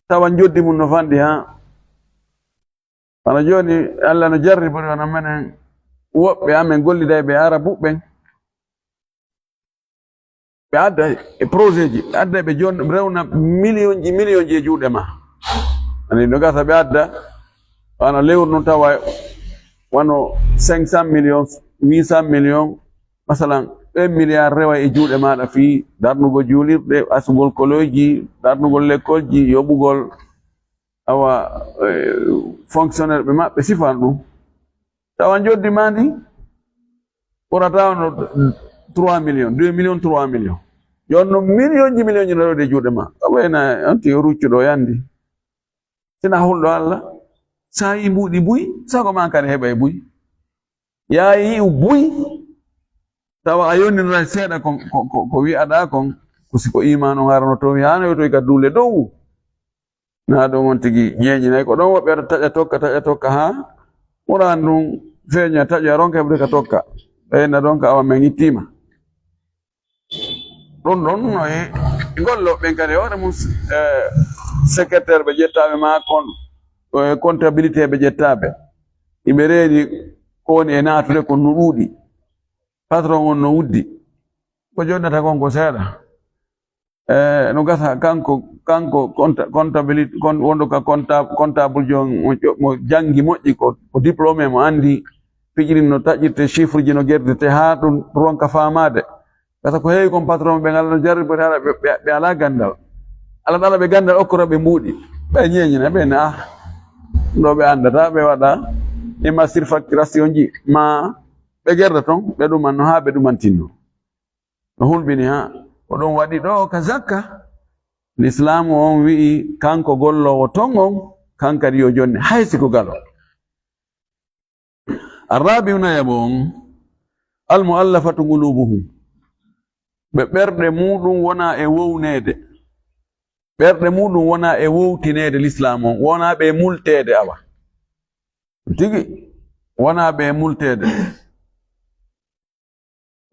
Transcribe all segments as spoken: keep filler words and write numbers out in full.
tawa njoddi mum no fanɗi haa. Wano jooni, Allah no jarribori wano menen woɓɓe amen gollidayɓe Arabu ɓen. Ɓe adda e projet ji, ɓe adda ɓe jon-, rewna millionji, millionji e juuɗe ma. Ani no gasa ɓe adda, wano lewru ndun tawa wano cinq cent millions, huit cent millions, masalan, un milliard rewa e juuɗe maaɗa fii darnugol juulirɗe, asugol koloyji, darnugol lekkolji, yoɓugol, awa, eh, fonctionnaire ɓe maɓɓe sifan ɗum. Tawa njoddi ma ndi ɓurata no trois millions, deux millions, trois millions. Jooni no millionji, millionji no rewde juuɗe ma. Awa ena anti yo ruccuɗo yandi. Sina hulɗo Allah, sa yi mbuuɗi buy, sago ma kadi heɓa e buy. Yaa yi'u buy, tawa a yonniray seeɗa kon, ko, ko, ko wi'aɗaa kon, ko si ko iimaan on harano towi, haano yotoy ka duule dow. Na ɗum on tigi ɲeeɲinay ko ɗon woɓɓe waɗa taƴa tokka, taƴa tokka, haa Qur'aan ɗum feeɲa, taƴa ronka heɓude ka tokka. Ɓeyna ɗon ka awa men ittiima. Ɗum ɗon no e gollo ɓen kadi e hoore mum, eh, secrétaire ɓe ƴettaaɓe ma kon, eh, comptabilité ɓe ƴettaaɓe. Iɓe reedi ko woni e naatude kon no ɗuuɗi. Patron on no uddi. Ko jonnata kon ko seeɗa. Eh, no gasa kanko, kanko compta-, comptabilité, kon-, wonɗo ka compta-, comptable jo mo ƴo-, mo janngi moƴƴi ko, ko diplômé mo anndi fijiri no taƴirte chiffre ji no gerdirte haa ɗum ronka faamaade. Gasa ko heewi kon patron ɓe ngal no jarribori hara ɓe, ɓe, ɓe alaa ganndal. Ala ɗala ɓe ganndal okkora ɓe mbuuɗi. Ɓe ɲeeɲina ɓe na, ah, ɗo ɓe anndata ɓe waɗa imma surfacturation ji ma ɓe gerda ton, ɓe ɗuman no haa ɓe ɗumantinno. No hulɓini haa ko ɗum waɗi ɗo ka zakka. Lislaamu on wi'i kanko golloowo ton on, kan kadi yo jonne, hay si ko galo. Arrabi'u nayabo on, almu'allafatu qulubuhum. Ɓe ɓerɗe muɗum wona e wowneede. Ɓerɗe muɗum wona e wowtineede Lislaamu on, wona ɓe multeede awa. Tigi, wona ɓe multeede.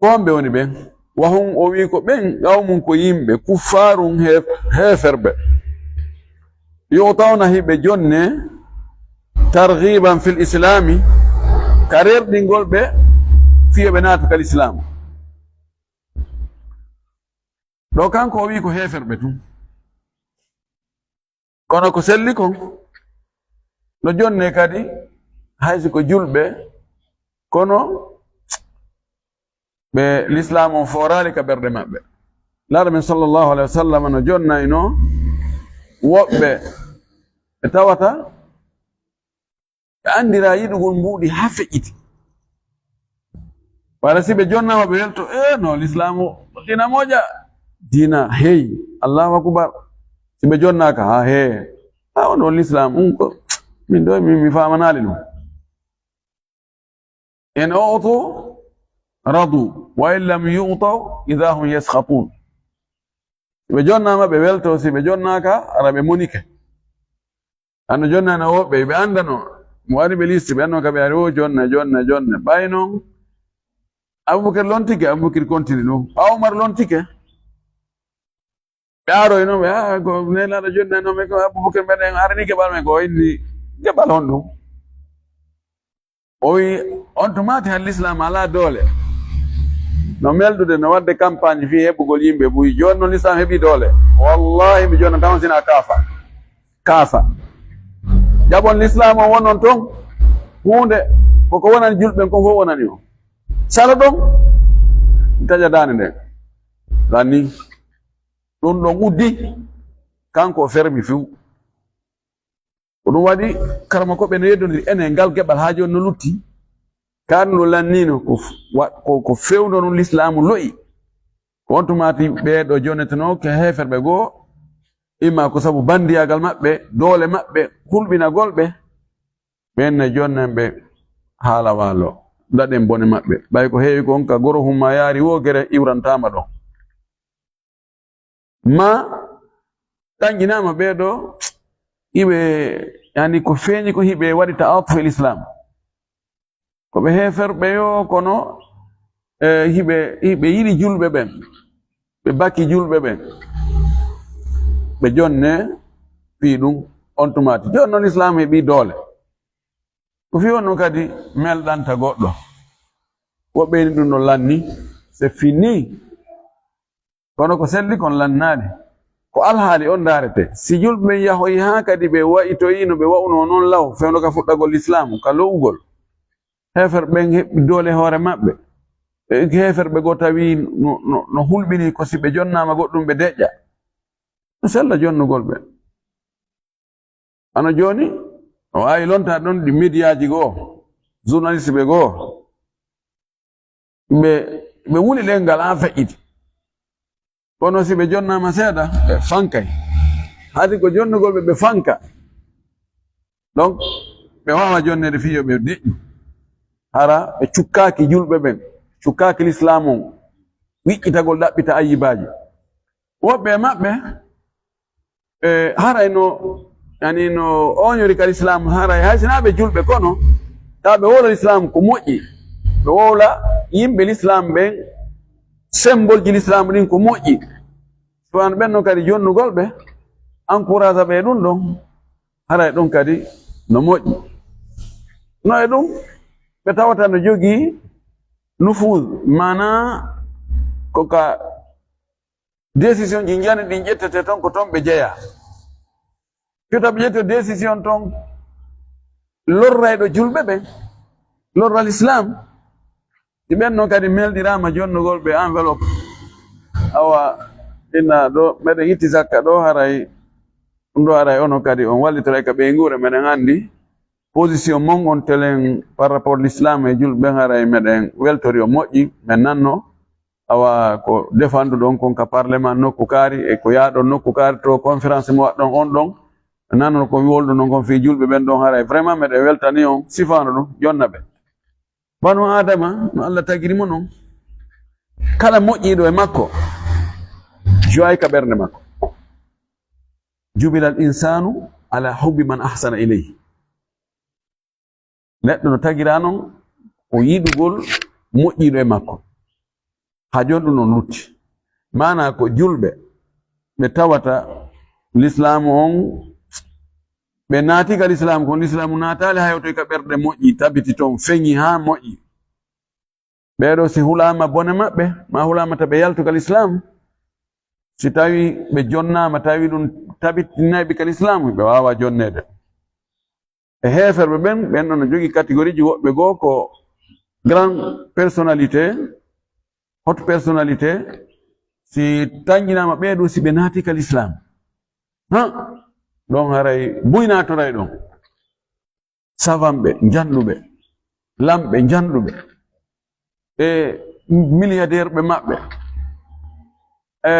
Ko homɓe woni ɓen? Wahum, o wi'i ko ɓen, qawmun, ko yimɓe, kuffaarun, he-, heeferɓe. Yu'tawna, hiɓe jonne, targhiban fil islami, ka rerɗingol ɓe, fii yo ɓe naatu ka lislaamu. Ɗo kanko o wi'i ko heeferɓe tun. Kono ko selli kon, no jonne kadi, hay si ko julɓe, kono ɓe lislaamu on fooraali ka ɓerɗe maɓɓe. Laaɗo men sallallahu alaihi wa sallam no jonnayno woɓɓe ɓe tawata ɓe anndira yiɗugol mbuuɗi haa feƴƴiti. Wala si ɓe jonnaama ɓe welto, "Eh, no lislaamu diina moƴƴa, diina hey, Allahu akbar." Si ɓe jonnaaka, "Ha, he, ha, ono lislaamu, um, ko, min ɗo, mi, mi faamanaali ɗum." "In u'tu radu, wa in lam yu'taw idha hum yaskhatun." Si ɓe jonnaama, ɓe welto, si ɓe jonnaaka, hara ɓe monike. Anno jonnano woɓɓe, ɓe anndano, mo ari ɓe listi, ɓe anno ka ɓe ari, o jonna, jonna, jonna. Ɓay non, Abubakar lontike, Abubakar kontini ɗum. Ɓaawo Umar lontike. Ɓe aroy non, ɓe, "Ah, ko nelaaɗo jonnano men ko Abubakar, mbeɗen arini keɓal men ko inni keɓal honɗum?" O wi, "On tuma tigi hannde Lislaam alaa doole. No meldude, no waɗde campagne fii heɓugol yimɓe buy. Jooni non Lislaam heɓii doole. Wallaahi, mi jonnata on sina kaafa. Kaafa. Jaɓon Lislaam on wonon ton. Huunde, koko wonani julɓe ɓen kon fof wonani on. Salo ɗon, taƴa daande nden." Lanni. Ɗum ɗon uddi, kanko o fermi few. Ko ɗum waɗi, karamokooɓe no yeddondiri enen ngal geɓal haa jooni no lutti. Kaa ɗum ɗo lanniino ko f-, wa-, ko, ko fewndo ɗum Lislaamu lo'i. Ko on tuma tigi ɓee ɗo jonnetenoo ke heeferɓe goo, imma ko sabu banndiyaagal maɓɓe, doole maɓɓe, hulɓinagol ɓe, ɓeen ne jonnen ɓe haala waalo, daɗen bone maɓɓe. Ɓay ko heewi kon ka goro humma yaari woo gere iwrantaama ɗon. Ma tanƴinaama ɓee ɗo, hiɓe, yani ko feeñi ko hiɓe waɗi ta'atuf el Islam. Ko ɓe heeferɓe yo, kono, e, hiɓe, hiɓe yiɗi julɓe ɓen. Ɓe baki julɓe ɓen. Ɓe jonne, fii ɗum, on tumaati. Jooni noon Islaam heɓii doole. Ko fii on ɗum kadi melɗanta goɗɗo. Woɓɓe ini ɗum ɗo lanni, c'est fini. Kono ko selli kon lannaali. Ko alhaali on ndaarete. Si julɓe ɓen yahoyi haa kadi ɓe wa'itoyi no ɓe wa'unoo noon law, fewndo ka fuɗɗagol Islaamu, ka lo'ugol. Heeferɓe ɓen heɓi doole hoore maɓɓe. E heeferɓe goo tawi no, no, no hulɓinii ko si ɓe jonnaama goɗɗum ɓe deƴƴa. No sella jonnugol ɓe. Hano jooni, no waawi lontaade ɗon ɗi mediyaaji goo, journaliste ɓe goo. Ɓe, ɓe wuli ɗen ngal haa feƴƴiti. Kono si ɓe jonnaama seeɗa, ɓe fankay. Haati ko jonnugol ɓe, ɓe fanka. Donc, ɓe waawa jonneede fii yo ɓe deƴƴu. Hara ɓe cukkaaki julɓe ɓen, cukkaaki Lislaamu on, wiƴƴitagol ɗaɓɓita ayyibaaji. Woɓɓe e maɓɓe, e, haray no, yani no ooñori ka Lislaamu, haray hay sinaa ɓe julɓe kono, tawa ɓe wowla Lislaamu ko moƴƴi. Ɓe wowla yimɓe Lislaamu ɓen, sembolji Lislaamu ɗin ko moƴƴi. Suwaan ɓen no kadi jonnugol ɓe, encourage ɓe e ɗum ɗon, haray ɗum kadi no moƴƴi. No e ɗum, ɓe tawata no jogii nufuuz, maanaa ko ka décision ji njani ɗin ƴettete ton, ko ton ɓe jeyaa. Fota ɓe ƴetta décision ton lorrayɗo julɓe ɓen, lorra Lislaam. Si ɓen non kadi melɗiraama jonnugol ɓe enveloppe. Awa, inna ɗo, meɗen itti zakka ɗo, haray, ɗum ɗo haray onon kadi on wallitoray ka ɓeynguure, meɗen anndi position mon on telen par rapport Lislaam e julɓe ɓen, haray meɗen weltori o moƴƴi, men nanno. Awa ko defanduɗon kon ka parlement nokku kaari e ko yaaɗon nokku kaari to conférence mo waɗɗon on ɗon, nanno ko wolɗuɗon kon fii julɓe ɓen ɗon, haray vraiment meɗen weltani on, sifaano ɗum, jonna ɓe. Banu Aadama no Allah tagiri mo non, kala moƴƴiiɗo e makko, jowaay ka ɓernde makko. Jubila al insanu ala hubbi man ahsana ilayhi. Neɗɗo no tagiraa non ko yiɗugol moƴƴiiɗo e makko. Haa jooni ɗum non lutti. Maanaa ko julɓe ɓe tawata Lislaamu on, ɓe naati ka Lislaamu, kono Lislaamu naataali haa hewtoy ka ɓerɗe moƴƴi, tabiti ton, feŋi haa moƴƴi. Ɓee ɗoo si hulaama bone maɓɓe, maa hulaama ta ɓe yaltu ka Lislaamu, si tawi ɓe jonnaama, tawi ɗum tabitinaay ɓe ka Lislaamu, ɓe waawaa jonneede. E heeferɓe ɓen, ɓen ɗon no jogii catégorie ji, woɓɓe goo ko grand personnalité, haute personnalité, si tanƴinaama ɓee ɗoo si ɓe naati ka Lislaamu. Ha, ɗon haray buy naatoray ɗon. Savanɓe njanɗuɓe, lamɓe njanɗuɓe, e milliardaire ɓe maɓɓe, e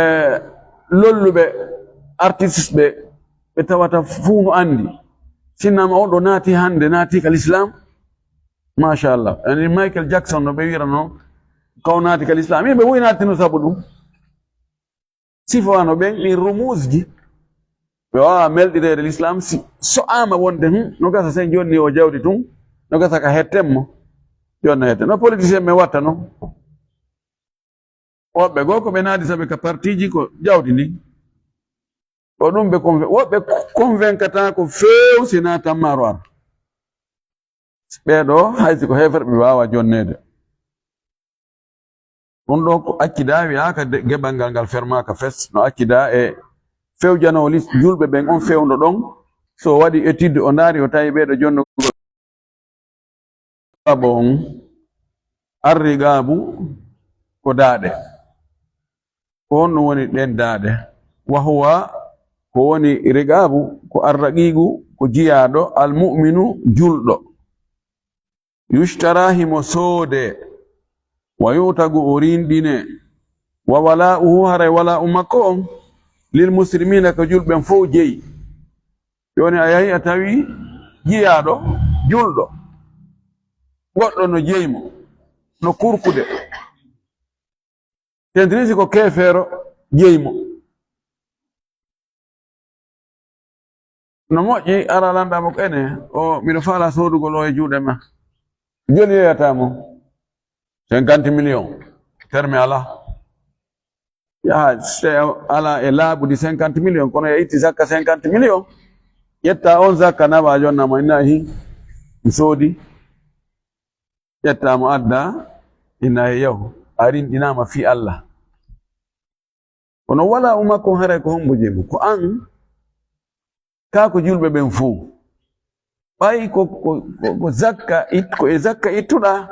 lolluɓe, artiste ɓe, ɓe tawata fuu no anndi. Sinnaama on ɗo naati hannde, naati ka Lislaam, machallah. Yani Michael Jackson no ɓe wiranoo, kaw naati ka Lislaam. Yimɓe buy naatino sabu ɗum. Sifaano ɓen ɗin rumuusji, ɓe waawaa melɗireede Lislaam si so'aama wonde, hmm, no gasa sen jonni o jawdi tun, no gasa ka hetten mo, jonna hetten. No politicien ɓen watta non. Woɓɓe goo ko ɓe naadi saɓe ka partiiji ko jawdi ndin. Ko ɗum ɓe convain-, woɓɓe convaincata ko feew si naa tammaaru ar. Ɓee ɗoo, hay si ko heeferɓe, ɓe waawaa jonneede. Ɗum ɗoo ko accidaa, wiyaaka de, geɓal ngal ngal fermaaka fes, no accidaa e fewjanoo lis-, julɓe ɓen on fewndo ɗon. So o waɗi étude, o ndaari, o tawi ɓee ɗoo jonnugol on, arrigaabu ko daaɗe. Ko honɗum woni ɗen daaɗe? Wa huwa, ko woni rigaabu, ko arraqiiqu, ko jiyaaɗo, almu'minu, julɗo. Yushtaraa, himo soodee, wa yu'taqu, o rinɗinee, wa walaa'uhu, haray walaa'u makko on, lil muslimiina, ko julɓe ɓen fow jeyi. Jooni a yahi a tawi jiyaaɗo, julɗo, goɗɗo no jeyi mo, no kurkude. Tentiri si ko keefeero jeyi mo. No moƴƴi, ara lanɗaa mo ko ene, o, miɗo faalaa soodugol o e juuɗe ma. Joli yeeyata mo? Cinquante millions. Terme alaa. Yaha, se alaa e laaɓuɗi cinquante millions, kono ya itti zakka cinquante millions. Ƴetta on zakka naɓa jonnama, inna hin mi soodi. Ƴetta mo adda, inna he yahu. A rinɗinama fi Allah. Kono wala o makko haray ko hombo jeyi mo? Ko an, ka ko julɓe ɓen fuu. Ɓay ko, ko, ko, ko zakka it-, ko e zakka ittuɗa,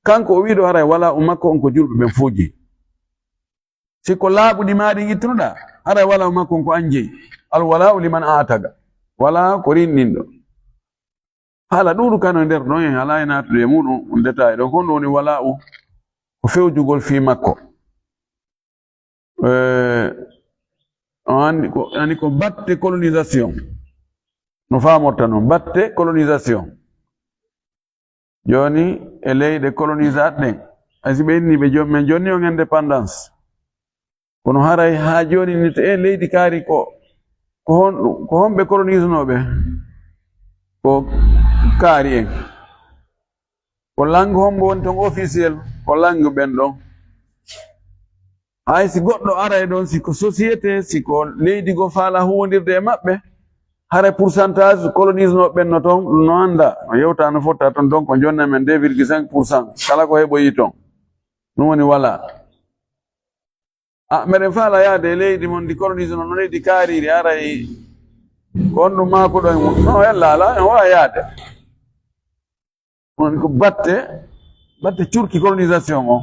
kanko o wiɗo haray wala o makko on ko julɓe ɓen fuu jeyi. Si ko laaɓuɗi maa ɗin ittunoɗa, haray wala o makko on ko an jeyi. Al wala'u liman a'taqa. Wala ko rinɗinɗo. Haala ɗuuɗu kan e nder ɗon, en alaa e naatude e muɗum, on détail ɗon. Ko honɗum woni wala'u? Ko fewjugol fii makko. Eh, on anndi ko, anndi ko batte colonisation. No faamorta non, batte colonisation. Jooni e leyɗe colonisaaɗe ɗen, hay si ɓe inni ɓe jooni, men jonni on indépendance. Kono haray haa jooni ni, e leydi kaari ko, ko honɗum, ko honɓe colonisenooɓe? Ko kaari en. Ko langue hombo woni ton officiel? Ko langue ɓen ɗon. Hay si goɗɗo aray ɗon, si ko société, si ko leydi go faala huwondirde e maɓɓe, hara pourcentage colonisno ɓen no ton, no annda, no yewta no fotta ton, donc ko jonna men deux virgule cinq pour cent, kala ko heɓoyi ton. Ɗum woni wala. A, meɗen faala yaade e leydi mon ndi colonisno, no leydi kaariri, aray ko on ɗum maakuɗo e mum. No, yalla ala, en wala yaade. On ko batte, batte curki colonisation on.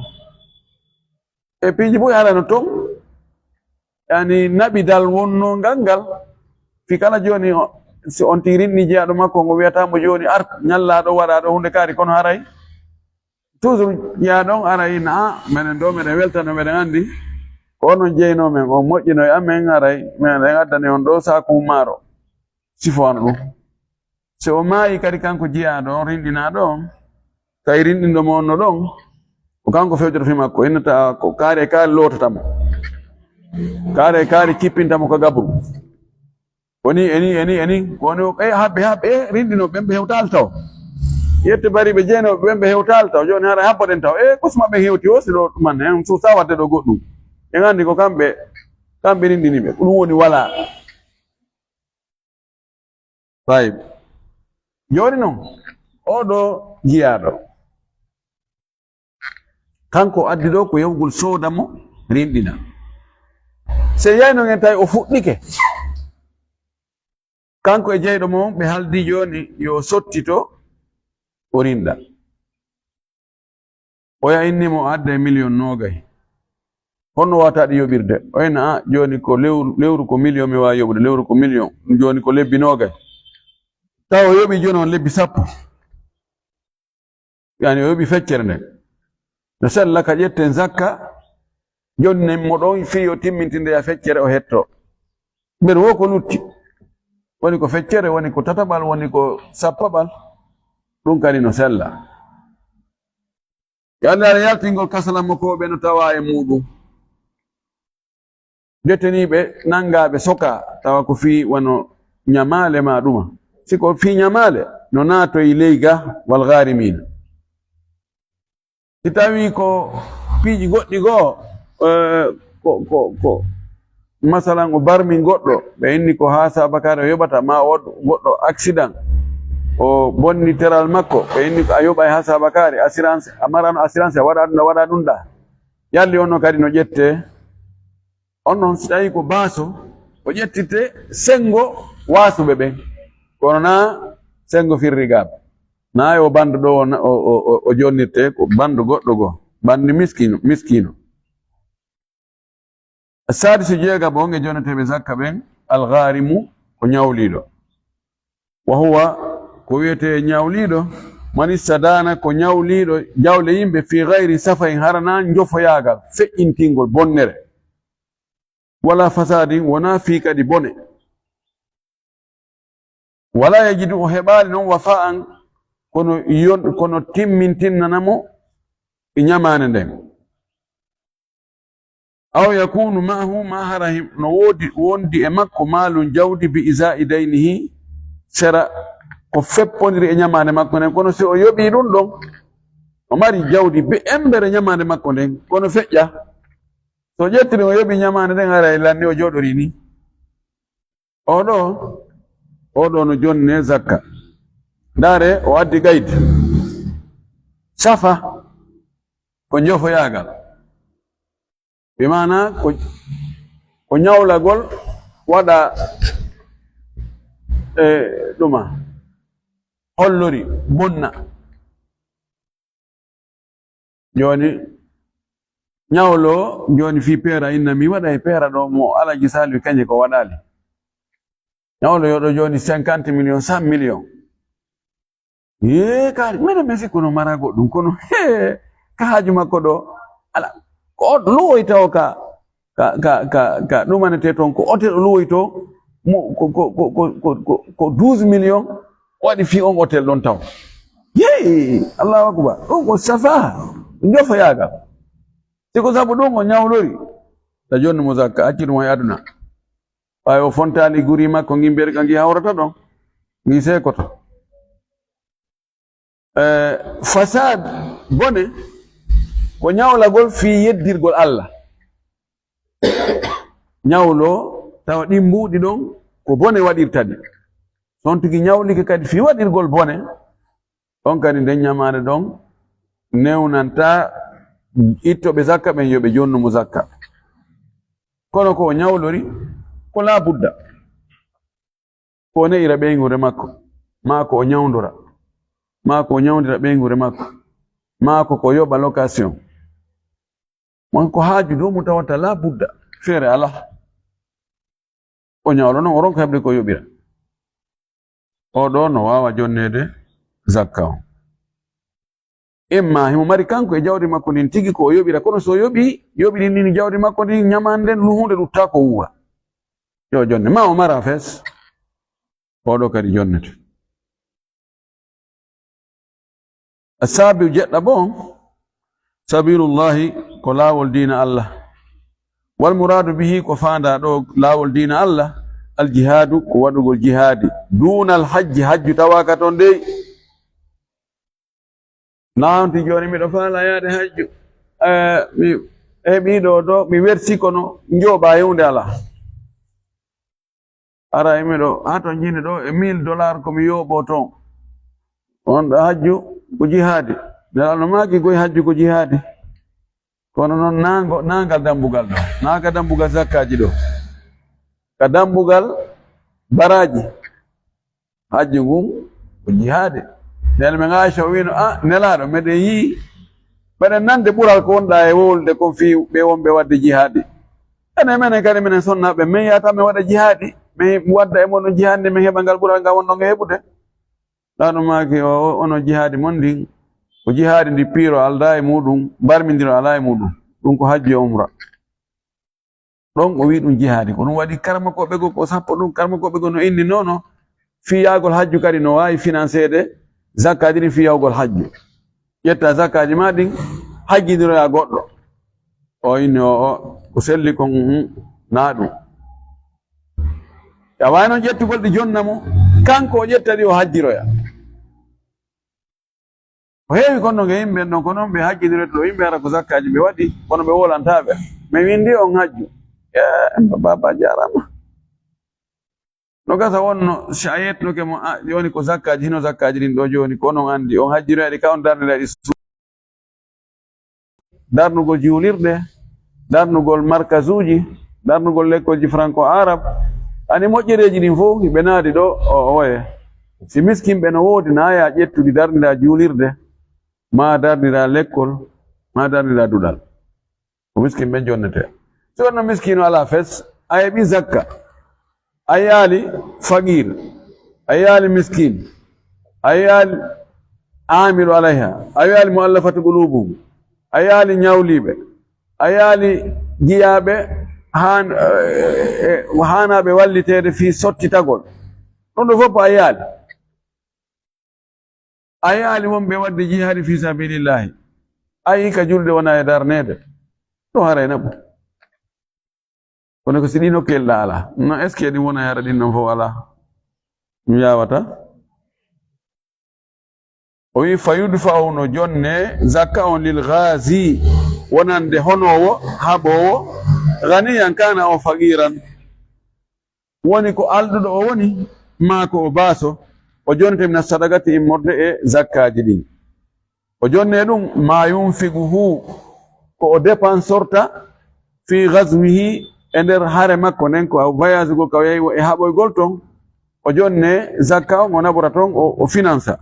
E piiji fof e alano ton, yani naɓidal wonno ngal ngal. Fi kala jooni o, si on tigi rinɗi jeyaaɗo makko, ngo wiyata mo jooni art, ñallaaɗo, waɗaaɗo huunde kaari, kono haray toujours jeyaa ɗon, aray na, a, menen ɗo meɗen weltano, meɗen anndi ko onon jeynoo men, on moƴƴino e amen, aray meɗen addani on ɗo saaku maaro, sifoano ɗum. Si o maayi kadi kanko jiyaaɗo on, rinɗinaaɗo on, tawi rinɗinɗo mo on no ɗon, ko kanko fewjoto fii makko, innata ko kaari e kaari lootata mo. Kaari e kaari kippinta mo ka gabru. Woni eni, eni, eni, ko woni o, e haɓɓe, haɓɓe, e rinɗinooɓe ɓen ɓe hewtaali taw. Yette bariiɓe jeenooɓe ɓen ɓe hewtaali taw. Jooni hara habboɗen taw. E kosma ɓen hewti o, si ɗo ɗuman, en so sawate ɗo goɗɗum. En anndi ko kamɓe, kamɓe rinɗini ɓe. Ko ɗum woni wala. Tayib. Jooni non, oɗo jiyaaɗo, kanko addi ɗo ko yahugol sooda mo, rinɗina. Se yayno ngen tawi o fuɗɗike, kanko e jeyɗo mo on, ɓe haldi jooni yo sottito, o rinɗa. Oya inni mo adda e miliyon noogay. Honno wata ɗi yoɓirde? O inna, a, jooni ko lewru, lewru ko miliyon mi waawi yoɓude, lewru ko miliyon. Jooni ko lebbi noogay. Tawa o yoɓi jooni on lebbi sappo. Yani o yoɓi feccere nden. No sella ka ƴetten zakka, jonnen mo ɗon fii o timmintinde ya feccere o hetto. Ɓen wo ko lutti. Woni ko feccere, woni ko tataɓal, woni ko sappaɓal. Ɗum kadi no sella. Yo Allah yaltingol kasala mo ko ɓe no tawa e muɗum. Deteniiɓe nanngaaɓe sokaa, tawa ko fii wano ñamaale maa ɗuma. Si ko fii ñamaale, no naatoyi ley ga wal gaarimina. Si tawii ko piiji goɗɗi goo, eh, ko, ko, ko, masalan, o barmi goɗɗo, ɓe inni ko haa sabakaare o yoɓata, maa o waɗu goɗɗo accident, o bonni teral makko, ɓe inni ko a yoɓay haa sabakaare, assurance, a marano assurance, a waɗa ɗum, a waɗa ɗum ɗa. Yalli on no kadi no ƴettee. On non, si tawii ko baaso, o ƴettitte senngo waasuɓe ɓen. Kono naa senngo firrigaaɓe. Naa yo banndo ɗo o, o, o, o jonnirte, ko banndo goɗɗo goo. Banndi miskiino, miskiino. Saadisu jeegaɓo on e jonneteeɓe zakka ɓen, algaarimu, ko ñawliiɗo. Wa huwa, ko wiyetee ñawliiɗo, man istadaana, ko ñawliiɗo jawle yimɓe, fii gayri safahin, hara naa njofoyaagal, feƴƴintingol, bonnere. Wala fasaadin, wonaa fii kadi bone. Wala yajidu, o heɓaali non, wafaan, kono yon-, kono timmintinnana mo e ñamaande nden. Aw yakunu maahu, ma hara him-, no woodi, wondi e makko, maalun, jawdi, bi izaa'i daynihi, sera ko feppondiri e ñamaande makko nden. Kono si o yoɓii ɗum ɗon, o mari jawdi be embere ñamaande makko nden, kono feƴƴa. So ƴetti ɗum, o yoɓii ñamaande nden, haray lanni o jooɗorii ni. Oɗo, Oɗo no jonne zakka. Ndaare, o addi gaydi. Safa ko njofoyaagal. Bi maana ko, ko ñawlagol waɗa, e, ɗuma. Hollori, bonna. Jooni, ñawlo, jooni fii peera, inna mi waɗa e peera ɗo mo Alaji Saliu kañe ko waɗaali. Ñawlo yo ɗo jooni cinquante millions, cent millions. Yee, kaari, minen min sikkuno mara goɗɗum, kono, hee, ka haaju makko ɗo, ala, ko o luwoyta o ka, ka, ka, ka, ka ɗumanete toon, ko hôtel o luwoyto, mo, ko, ko douze millions, waɗi fii on hôtel ɗon taw. Yee, Allahu Akbar, ɗum ko safa, njofoyaagal. Si ko sabu ɗum o ñawlori, ta jonnu mo zakka, acci ɗum e aduna. Ɓay o fontaali guri makko ngin berka ngi hawrata ɗon, ngi seekoto. Eh, fasad, bone, ko ñawlagol fii yeddirgol Allah. Ñawlo, tawa ɗin mbuuɗi ɗon, ko bone waɗirta ɗi. So on tigi ñawlike kadi fii waɗirgol bone, ɗon kadi nden ñamaande ɗon newnanta ittooɓe zakka ɓen yo ɓe jonnu mo zakka. Kono ko o ñawlori, ko laa budda. Ko o ne'ira ɓeynguure makko, maa ko o ñawndora, maa ko o ñawndira ɓeynguure makko, maa ko ko yoɓa location. Won ko haaju dow mo tawata laa budda, feere alaa. O ñawlo non, o ronka heɓde ko yoɓira. Oo ɗoo no waawa jonneede zakka on. Imma himo mari kanko e jawdi makko ndin tigi ko o yoɓira, kono so o yoɓi, yoɓi ɗin, ɗin jawdi makko ndin, ñamaande nden, lu-, huunde luttaako wuura. Yo jonne, ma o mara fes, oo ɗoo kadi jonnete. Asaabi jeɗɗaɓo on, sabilullahi ko laawol diina Allah. Wal muraadu bihi ko faandaa ɗoo laawol diina Allah, al jihaadu ko waɗugol jihaadi. Duunal hajji, hajju tawaaka toon dey. Naanti jooni miɗo faala yaade hajju. Eh, mi heɓii ɗoo ɗoo, mi wersi kono njooɓaa e huunde alaa. Ara e miɗo, haa to njini ɗoo e mille dollars ko mi yooɓoo toon. On ɗo hajju ko jihaadi. Nelaaɗo maaki koy hajju ko jihaadi. Kono noon naango, naangal dambugal ɗo. Naa ka dambugal zakkaaji ɗo. Ka dambugal baraaji. Hajju ngun ko jihaade. Nden men Aisha o wiino, "Ah, Nelaaɗo, meɗen yi'i, meɗen nande ɓural ko wonɗaa e wowlude kon fii ɓe wonɓe waɗde jihaadi. Enen menen kadi minen sonnaaɓe, men yahata men waɗa jihaadi, men wadda e mon jihaadi, men heɓa ngal ɓural ngal wonno nge heɓude." Nelaaɗo maaki, "O, o, ono jihaadi mon ndin, ko jihaadi ndi piiro aldaa e muuɗum, barmindiro alaa e muuɗum. Ɗum ko hajju e umra." Ɗon o wi'i ɗum jihaadi. Ko ɗum waɗi karamakooɓe goo, ko sappo ɗum, karamakooɓe goo no inni noono, fii yahgol hajju kadi no waawi financeede zakkaaji ɗin fii yahgol hajju. Ƴetta zakkaaji maa ɗin, hajjindiroyaa goɗɗo. O inni o, o, ko selli kon, mm, naa ɗum. A waawi noon ƴettugol ɗi jonna mo, kanko o ƴetta ɗi o hajjiroya. Ko heewi kono nge yimɓe ɗon, ko noon ɓe hajjindirata ɗo yimɓe, hara ko zakkaaji ɓe waɗi, kono ɓe wowlantaa ɓe. Mi winndi on hajju. Eh, baba jaaraama. No gasa wonno, si a yettunoke mo, ah, jooni ko zakkaaji, hino zakkaaji ɗin ɗo jooni, ko onon anndi, on hajjinoyɗi ka on darniraɗi su-, darnugol juulirɗe, darnugol markazuuji, darnugol lekkolji franco arab, ani moƴƴereeji ɗin fof, ɓe naadi ɗo, o, oye. Si miskinɓe no woodi, naaya ƴettuɗi darnira juulirde, maa darnira lekkol, maa darnira duɗal. Ko miskin ɓen jonnetee. Si wonno miskiino alaa fes, a heɓi zakka, a yaali faqiir, a yaali miskin, a yaali aamilu alayha, a yaali muallafatu qulubuhum, a yaali ñawliiɓe, a yaali jiyaaɓe haan-, eh, eh, haanaaɓe walliteede fii sottitagol. Ɗum ɗo fof a yaali. A yaali wonɓe waɗde jihaadi fii sabilillahi. A yii ka julde wona e darneede. Ɗum haray naɓu. Kono ko si ɗi nokkeeli ɗa alaa. No, est-ce que ɗin wona e hara ɗin ɗon fof alaa? Ɗum yaawata. O wi'i, "Fa yudfa'u", no jonne zakka on, "lil ghazi", wonande honoowo, haɓoowo, "ghaniyan kana aw faqiran". Woni ko alɗuɗo o woni, maa ko o baaso, o jonnete mina sadaqati immorde e zakkaaji ɗin. O jonne ɗum, ma yunfiquhu, ko o dépensorta, fi ghazwihi, e nder hare makko nden, ko voyage gol ka o yahi e haɓoygol ton, o jonne zakka on, o naɓora ton, o, o finansa.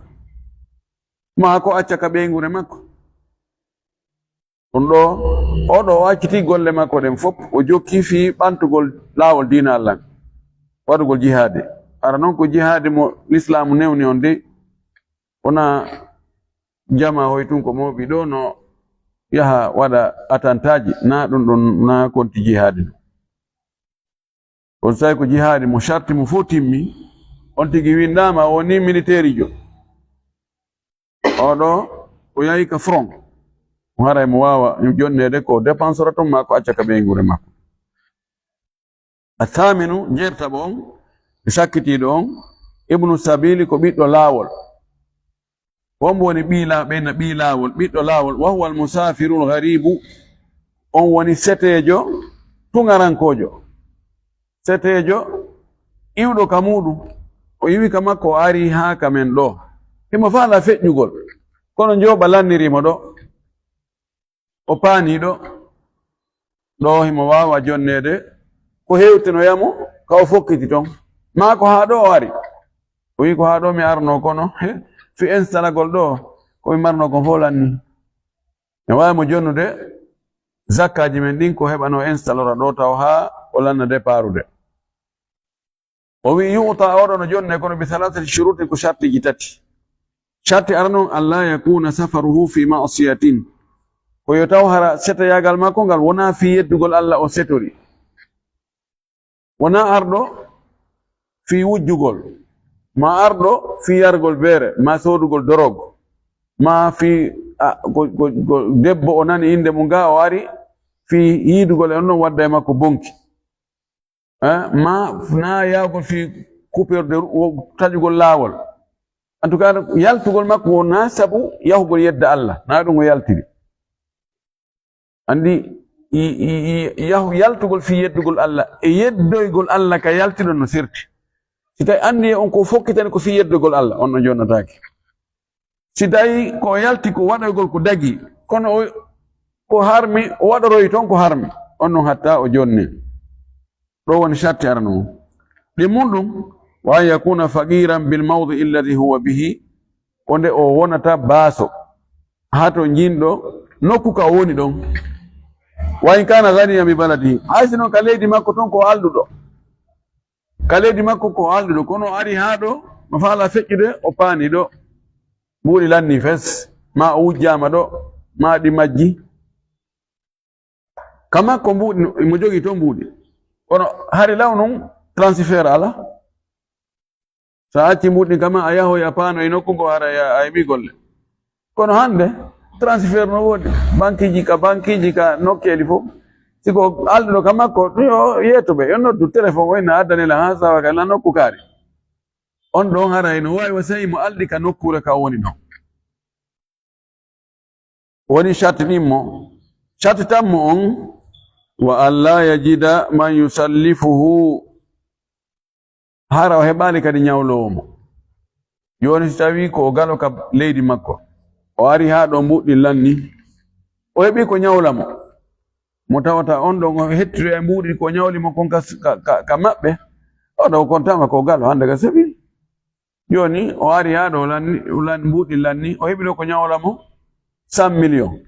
Ma ko acca ka ɓeynguure makko. Ɗum ɗo, o ɗo o acciti golle makko ɗen fof, o jokki fii ɓantugol laawol diina Allah, waɗugol jihaade. Hara non ko jihaade mo Lislaamu newni on dey, wonaa jamaa hoy tun ko mooɓi ɗo no yaha waɗa atantaaji, naa ɗum ɗum, naa konti jihaade ɗum. On saa'i ko jihaadi mo, sarti mo fof timmi, on tigi winndaama, o woni militeerijo. Oo ɗo, o yahi ka front. Mo haray mo waawa jonneede ko dépensora ton maa ko acca ka ɓeynguure makko. A thaminu, jeertaɓo on, e sakkitiiɗo on, ibnu sabili ko ɓiɗɗo laawol. Won mo woni ɓii la-, ɓeyna ɓii laawol, ɓiɗɗo laawol, wa huwa al-musaafirul ghariibu, on woni seteejo tuŋarankoojo. Seteejo iwɗo ka muuɗum, o iwi ka makko, o ari haa ka men ɗo. Himo faala feƴƴugol, kono njooɓa lanniri mo ɗo. O paanii ɗo, ɗo himo waawa jonneede ko hewtinoya mo, ka o fokkiti ton. Maa ko haa ɗo o ari. O wi'i, "Ko haa ɗo mi arno, kono, he, fii instalagol ɗo, ko mi marno kon fof lanni." Ne waawi mo jonnude zakkaaji men ɗin, ko heɓano instalora ɗo taw haa o lanna deparude. O wi'i, "Yu'ta", oɗo no jonne, kono bi thalathati shurutin, ko shartiji tati. Sharti arano, "An la yakuna safaruhu fi ma'siyatin." Ko yo taw hara setoyaagal makko ngal wonaa fii yeddugol Allah o setori. Wonaa arɗo fii wujjugol, maa arɗo fii yargol beere, maa soodugol dorog, maa fii, a, ko, ko, ko debbo o nani innde mum ga, o ari fii yiidugol e on non wadda e makko bonki. Eh, maa naa yahugol fii coupure de rou-, wo-, taƴugol laawol. En tout cas, yaltugol makko wonaa sabu yahugol yedda Allah, naa ɗum o yaltiri. Anndi, i, i, i, yahu-, yaltugol fii yeddugol Allah e yeddoygol Allah ka yaltiɗon no serti. Si tawi anniya on ko fokkitani ko fii yeddugol Allah, on no jonnataake. Si tawi ko o yalti ko waɗoygol ko dagi, kono o, ko harmi, o waɗoroyi toon ko harmi, on non hatta o jonni. Ɗo woni sharti arano. Ɗi mun ɗum, "Wa an yakuna faqiran bil mawdi alladhi huwa bihi", ko nde o wonata baaso, haa to jinɗo nokku ka o woni ɗon. "Wa in kana ghaniyan bi baladi", hay si non ka leydi makko ton ko alɗuɗo. Ka leydi makko ko alɗuɗo, kono o ari haa ɗo, no faala feƴƴude, o paani ɗo. Mbuuɗi lanni fes, maa o wujjaama ɗo, maa ɗi majji. Ka makko mbuuɗi, mo jogii toon mbuuɗi. Kono hari law non, transfert alaa. So a acci mbuuɗi ɗin kama, a yahoy, a paanoy nokku ngo, hara a, a heɓii golle. Kono hannde, transfert no woodi. Bankiiji ka, bankiiji ka nokkeeli fof. Si ko alɗuɗo ka makko, yo yeetu ɓe, yo noddu téléphone, o inna addane la haa sawa ka la nokku kaari. On ɗon haray no waawi wa sey mo alɗi ka nokkuure ka woni ɗon. Woni sharti ɗimmo. Sharti tammo on, "Wa an la yajida man yusallifuhu." Hara o heɓaali kadi ñawloowo mo. Jooni si tawii ko o galo ka leydi makko, o ari haa ɗo mbuuɗi lanni, o heɓii ko ñawla mo. Mo tawata on ɗon o hettiri e mbuuɗi ko ñawli mo kon ka, ka, ka, ka maɓɓe. O ɗo kon tama ko galo hannde ka seɓi. Jooni o ari haa ɗo lanni, lan-, mbuuɗi lanni, o heɓi ɗo ko ñawla mo cent millions.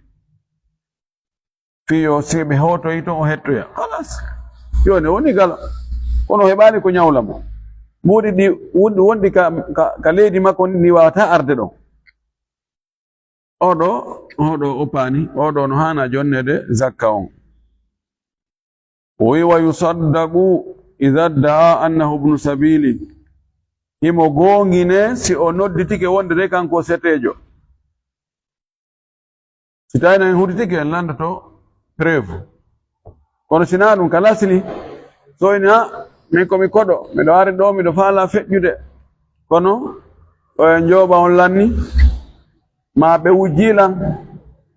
Fii yo si ɓe hootoyi ton o hettoya. Halas. Jooni o woni galo. Kono o heɓaali ko ñawla mo. Mbuuɗi ɗi wonɗi, wonɗi ka, ka, ka leydi makko ndi waawataa arde ɗon. Oɗo, oɗo o paani, oɗo no haana jonneede zakka on. O wi, "Wa yusaddaqu idha dda'a annahu ibnu sabili." Himo goongine si o nodditike wonde de kanko seteejo. Si tawi en huditike, en landoto preuve. Kono si naa ɗum ka lasli, so ina, "Min ko mi koɗo, miɗo ari ɗo, miɗo faala feƴƴude." Kono, o e njooɓa on lanni, maa ɓe wujjii lan,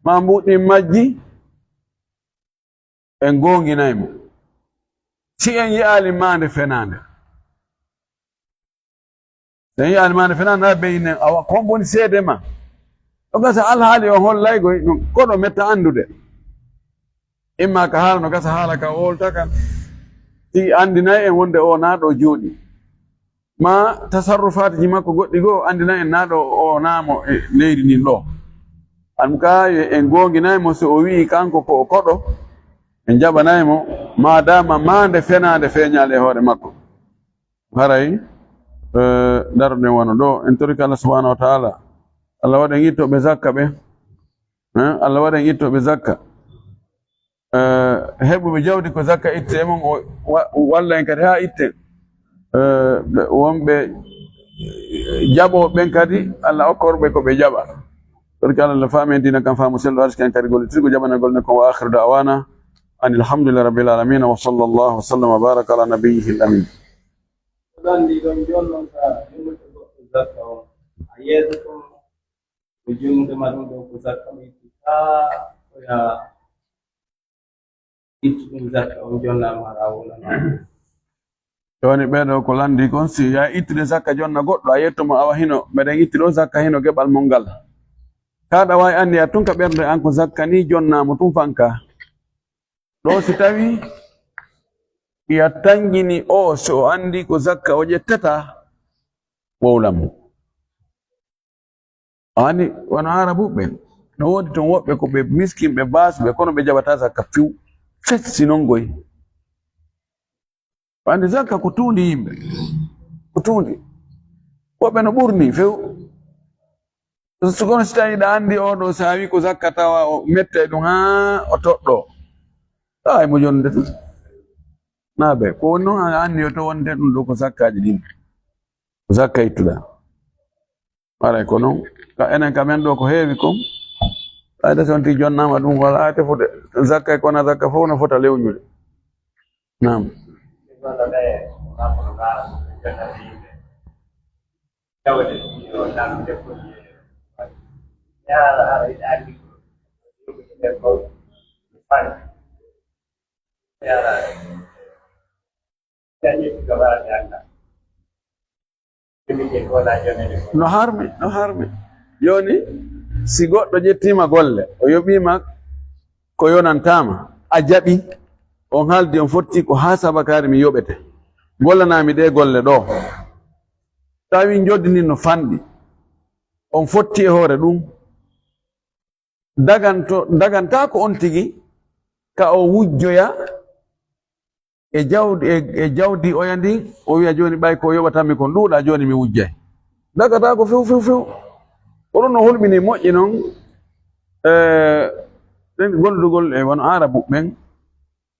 maa mbuuɗi majji, en goonginay mo. Si en yi'aali maande fenaande, So en yiyaani maande fenaande, na beynen, awa, ko hombo woni seede ma? O gasa alhaali o hollaygoy, ɗum ko ɗo metta anndude. Imma ka haala no gasa haala ka wolta kan, si anndinay en wonde o na ɗo jooɗi. Ma tasarrufaatiji makko goɗɗi goo anndinay en na ɗo o na mo e leydi ndin ɗo. An ka en goonginay mo so o wi'i kanko ko o koɗo, en jaɓanay mo, ma dama maande fenaande feeñaali e hoore makko. Haray, eh, daroɗen wano ɗo, en torike Allah subhanahu wa ta'ala. Allah waɗen ittooɓe zakka ɓe. Eh, Allah waɗen ittooɓe zakka. Eh, heɓuɓe jawdi ko zakka itte e mum, o wa-, walla en kadi haa itten. Eh, ɓe, wonɓe jaɓooɓe ɓen kadi, Allah okkorɓe ko ɓe jaɓa. Torike Allah no faami en diina kan faamu sellu, arsiki en kadi gollitirgo jaɓanagol ne kon. Wa akhiru da'wana anil hamdulillahi rabbil alamin. Wa sallallahu wa sallam wa baraka ala nabiyyihil amin. Ɗon ndi ɗon jonnon ka yummoto goɗɗo zakka on. A yeeso ko mo junnude ma ɗum ɗo ko zakka mo itti kaa o yaa itti ɗum zakka on jonna ma raa wona ma. Woni ɓeeɗo ko lanndi kon, si yaa ittude zakka jonna goɗɗo, a yetto mo awa hino, meɗen itti ɗo zakka hino geɓal mon ngal. Kaa ɗa waawi anndiya tun ka ɓernde an ko zakka ni jonna mo tun fanka. Ɗo si tawi ya tanjini o, so o anndi ko zakka o ƴettata, wowlan mo. Ani, wano Arabu ɓen, no woodi ton woɓɓe ko ɓe miskinɓe, baasɓe, kono ɓe jaɓata zakka few. Fes si non goy. Anndi zakka ko tuundi yimɓe. Ko tuundi. Woɓɓe no ɓurni few. So kono si tawi ɗa anndi o ɗo, so a wi ko zakka tawa o metta e ɗum haa o toɗɗo. Tawa e mo jonde tan. Na be. Ko woni noon a anndi o to wonde ɗum ɗo ko zakkaaji ɗin. Ko zakka ittuɗa. Haray ko noon. Ka enen ka men ɗo ko heewi kon. Ɓayde so on tigi jonnaama ɗum wala a tefude. Zakka e kona zakka fof no fota lewñude. Naam. No harmi, no harmi. Jooni, si goɗɗo ƴettiima golle, o yoɓiima ko yonantaama, a jaɓi, on haaldi, on fotti ko haa sabakaari mi yoɓete. Gollanaami ɗee golle ɗoo. Tawi njoddi ndin no fanɗi. On fotti e hoore ɗum. Daganto, dagantaako on tigi ka o wujjoya e jawdi, e, e jawdi oya ndin, o wiya, "Jooni ɓay ko yoɓatanmi kon ɗuuɗa, jooni mi wujjay." Dagataako few, few, few. Ko ɗum no hulɓini moƴƴi non, eh, ɗen golludugol e wano Arabu ɓen.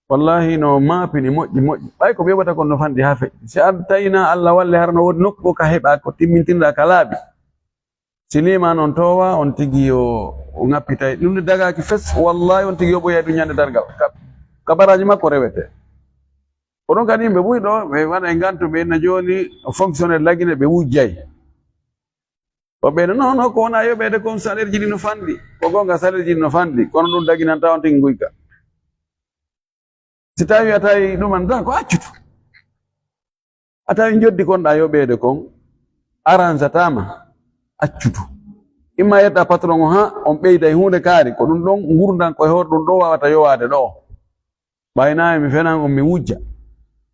Wallahi no maapini moƴƴi, moƴƴi. Ɓay ko ɓe yoɓata kon no fanɗi haa feƴƴi. Si a tawii na Allah walle, hara no woodi nokku ka heɓa ko timmintinɗa ka laaɓi. Si liimaano on toowa, on tigi o, o ŋappitay. Ɗum ne dagaaki fes, wallahi on tigi yoɓoyay ɗum ñande darngal. Ka, ka baraaji makko rewete. Ko ɗum kadi yimɓe buy ɗo, ɓe waɗa e nganto, ɓe na jooni fonctionnaire lagine, ɓe wujjay. O ɓe no, non, non, ko wona yoɓeede kon, salaire ji ɗi no fanɗi. Ko goonga, salaire ji ɗi no fanɗi. Kono ɗum daginanta on tigi nguyka. Si tawi a tawi ɗum an tan ko accutu. A tawi njoddi kon ɗa yoɓeede kon, aranzataama, accutu. Imma yetta patron o haa on ɓeyda e huunde kaari, ko ɗum ɗon ngurndan ko e hoore ɗum ɗo wawata yowaade ɗo. Ɓay na mi fenan on mi wujja.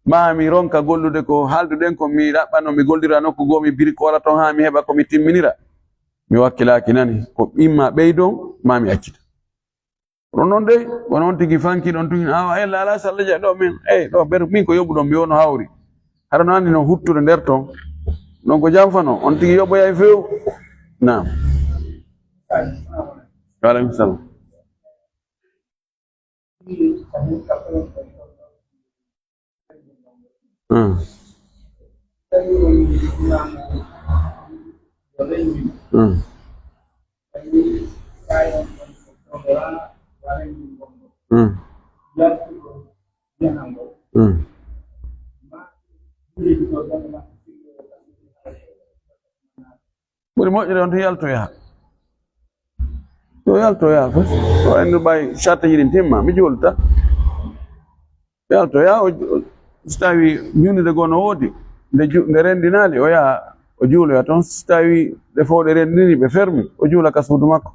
Ma mi ronka gollude ko haalduɗen ko mi ɗaɓɓano mi gollira nokku goo mi birikoola ton haa mi heɓa ko mi timminira. Mi wakkilaaki nani ko imma ɓeydon ma mi accita. Kono noon dey, kono on tigi fanki ɗon tugin, awa, ella ala sallaja ɗo min, ey, ɗo ɓer, min ko yoɓuɗon, mi wono hawri. Hara no anndi noon huttude nder ton. Ɗon ko jam fano, on tigi yoɓoyay few. Naam. Wa aleykum salam. Hmm. Hmm. Hmm. Hmm. Ɓuri moƴƴude on to yaltoya. Yo yaltoya fof. O endu ɓay satta yiɗin timma, mi juulta. Yaltoya, o, o, so tawi ñunnude goo no woodi, nde ju-, nde renndinaali, o yaha, O juuloya toon, so tawi ɗe fof ɗe renndini, ɓe fermi, o juula ka suudu makko.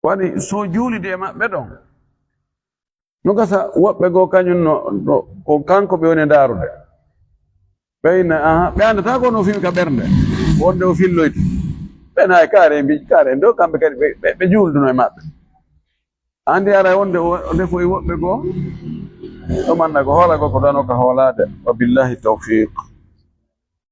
Waɗi so juulidi e maɓɓe ɗon, no gasa woɓɓe goo kañum no, no, ko kanko ɓe woni e ndaarude. Ɓe inna, aha, ɓe anndataa ko no o fimi ka ɓernde, wonde o filloyti. Ɓe nayi kaare, mbi kaare, ndo kamɓe kadi ɓe, ɓe, ɓe juulduno e maɓɓe. Anndi ara wonde o, o defoyi woɓɓe goo, ɗo manna ko hoola goo ko dano ka hoolaade. Wa billahi tawfiq.